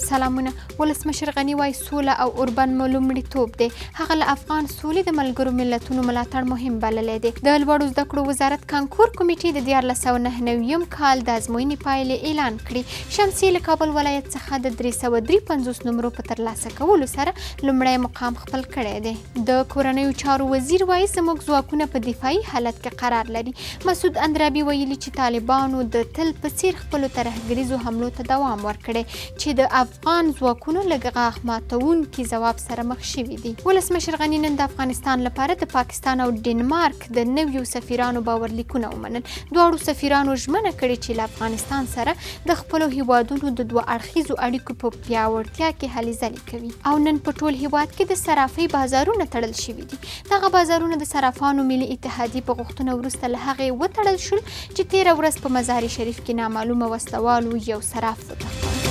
سلامونه. ولسمشر غني وايي سوله او اوربند مو لومړیتوب دی. هغه له افغان سولې د ملګرو ملتونو ملاتړ مهم بللی دی. د لوړو زده کړو وزارت کانکور کمیټې د 1399 کال د ازموینې پایلې اعلان کړې. شمسي له کابل ولایت څخه د 353 نمرو په ترلاسه کولو سره لومړی مقام خپل کړی دی. د کورنیو چارو وزیر وايي زموږ ځواکونه په دفاعي حالت کې قرار لري. مسعود اندرابي ویلي چې طالبانو د تل په څیر خپلو ترهګریزو حملو ته دوام ورکړی چې د افغان ځواکونو له غاښ ماتوونکي ځواب سره مخ شوي دي. ولسمشر غني نن د افغانستان لپاره د پاکستان او ډنمارک د نویو سفیرانو باورلیکونه ومنل. دواړو سفیرانو ژمنه کړې چې له افغانستان سره د خپلو هیوادونو د دوه اړخیزو اړیکو په پیاوړتیا کې هلې ځلې کوي. او نن په ټول هیواد کې د صرافۍ بازارونه تړل شوي دي. دغه بازارونه د صرافانو ملي اتحادیې په غوښتنه وروسته له هغې وتړل شول چې تېره ورځ په مزار شریف کې نامعلومه وسلوالو یو صراف وتښتاوه.